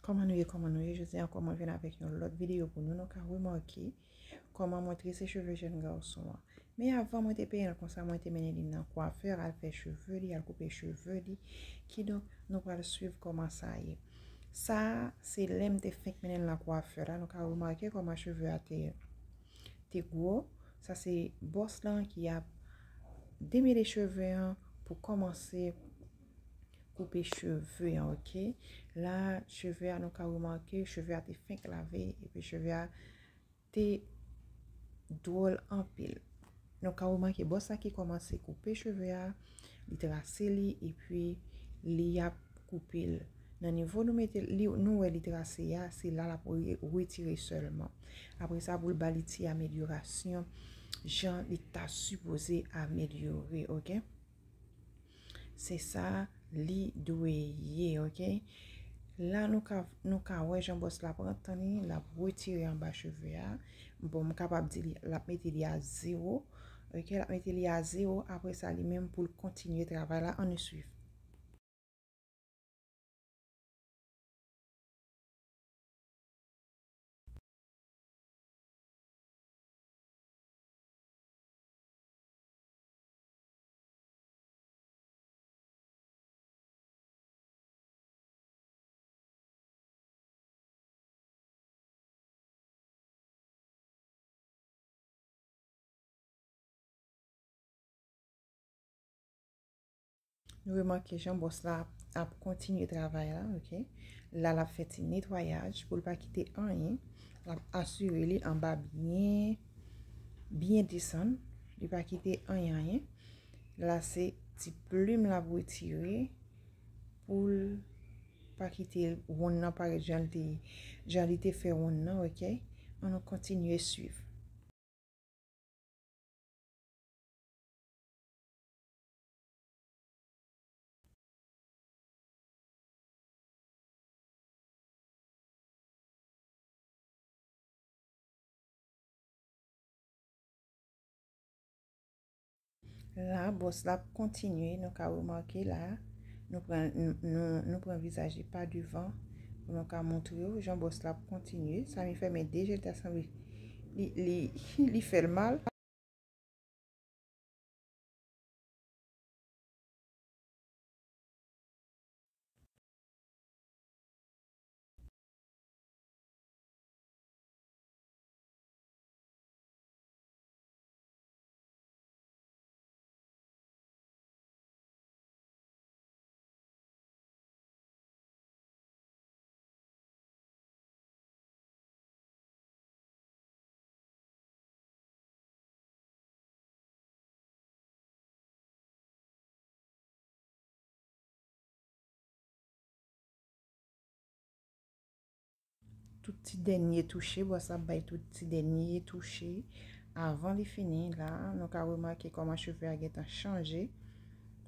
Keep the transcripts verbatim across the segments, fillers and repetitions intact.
Kòman nou ye, kòman nou ye? Jodi a ankò mwen vin avèk yon lòt videyo pou nou. Nou ka remake kòman mwen trese cheve jèn gason an. Men avan mwen te peye l konsa, mwen te mennen li nan kwafè, al fè cheve li, al koupe cheve li. Kidonk, nou pral swiv kòman sa ye. Sa a, se lè m te fenk mennen l nan kwafè la. Nou ka remake kòman cheve a te, te gwo. Sa se bòs lan ki ap demele cheve an pou kòmanse koupe cheve an, oke? La, cheve a, nou ka remake, cheve a te fenk lave, epi cheve a te dwòl anpil. Nou ka remake bòs la ki kòmanse koupe cheve a, li trase li, epi li ap koupe l. Nan nivo nou mete li, nou wè li trase a, se la l ap re-, retire sèlman. Apre sa, pou l ba li ti amelyorasyon, jan li ta sipoze amelyore, oke? Se sa li dwe ye, oke? La, nou ka, nou ka wè jan bòs la pran tan li, l ap retire anba cheve a. Bon, m kapab di li, l ap mete li a zewo, oke? L ap mete li a zewo, apre sa, li menm pou l kontinye travay la, ann swiv. Nou remake jan bòs la ap, ap kontinye travay la, oke? La, l ap fè ti netwayaj pou l pa kite anyen. L ap asire li anba byen, byen desann. Li pa kite anyen, anyen. La, se ti plim l ap retire pou l pa kite wonn nan parèt jan l te, jan li te fè wonn nan, oke? Ann nou kontinye swiv. La, bòs la ap kontinye, nou ka remake la, nou pran, nou, nou, nou pran vizaj li pa devan, pou nou ka montre w jan bòs la ap kontinye. Samy fèmen de je l, ta sanble li, li, li fè l mal. Tout ti dènye touche, bòs la ap bay tout ti dènye touche avan li fini. La, nou ka remake kòman cheve a gentan chanje.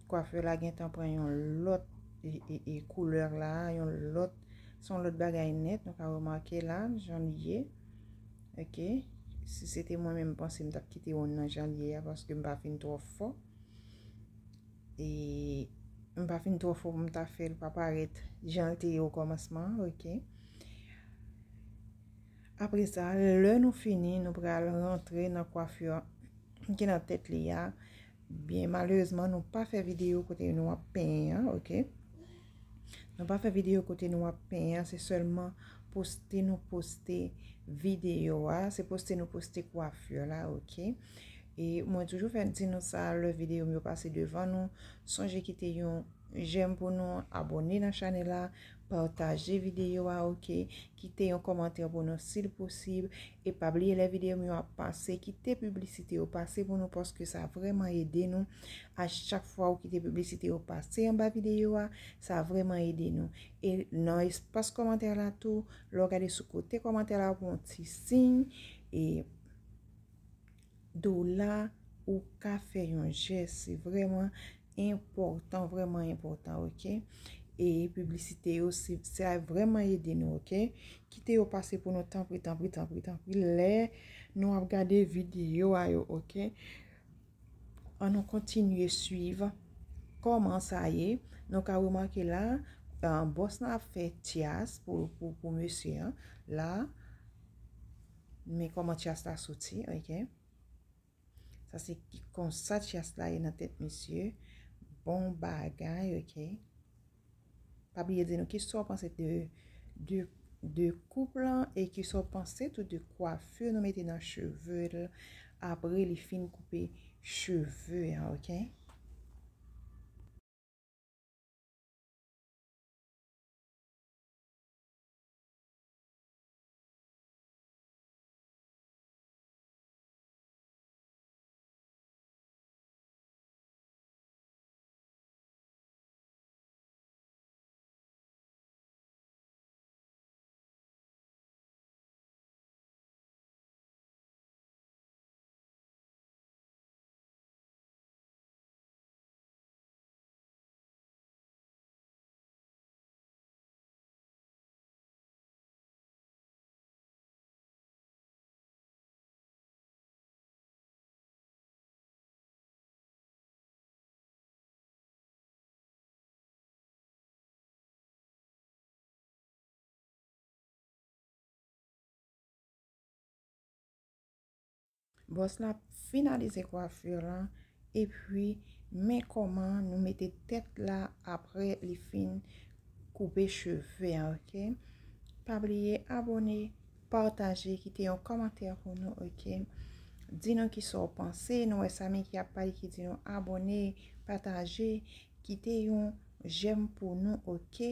Kwafè la gentan pran yon lòt e, e, e koulè la, yon lòt, se yon lòt bagay nèt. Nou ka remake la, jan li ye. Oke. Si se te mwen menm, m panse m t ap kite wonn nan jan li ye a, paske m pa fin twò fò. E m pa fin twò fò pou m ta fè l pa parèt jan l te ye okòmansman, oke. Apre sa, lè nou fini, nou pral rantre nan kwafi ki nan tèt li a. Byen malerezman, nou pa fè videyo kote nou ap penyen an, oke. Nou pa fè videyo kote nou ap penyen an, se sèlman poste nou poste videyo a, se poste nou poste kwafi la, oke. E mwen toujou fè di nou sa, lè videyo m yo pase devan nou, sonje kite yon jèm pou nou, abòne nan chanèl la, pataje videyo a, oke, kite yon kòmantè pou nou si l posib, e pa bliye lè videyo m yo ap pase, kite piblisite yo pase pou nou, paske sa vrèman ede nou. A chak fwa ou kite piblisite yo pase anba videyo a, sa vrèman ede nou. E nan espas kòmantè la tou, lè w gade sou kote kòmantè la, ou pran yon ti siy, e dola, ou ka fè yon jès. Se vrèman enpòtan, vrèman enpòtan, oke? E piblisite yo, se, sa vrèman ede nou, oke? Kite yo pase pou nou, tanpri, tanpri, tanpri, tanpri. Lè nou ap gade videyo a yo, oke? Ann nou kontinye swiv kòman sa ye. Nou ka remake la, Bòs lan ap fè tyas pou, pou, pou mesye an. La, men kòman tyas la soti, ok? Sa se ki konsa tyas la ye nan tèt misye. Bon bagay, ok? Pa bliye di nou kisa w panse de, de, de koup lan e kisa w panse tou de kwafi nou mete nan cheve l apre li fin koupe cheve an, ok? Bòs la finalize kwafi lan, epi men kòman nou mete tèt la apre li fin koupe cheve an, ok? Pa bliye abòne, pataje, kite yon kòmantè pou nou, ok? Di nou kisa w panse, nou wè sa men ki ap pale ki di nou abòne, pataje, kite yon jèm pou nou, ok?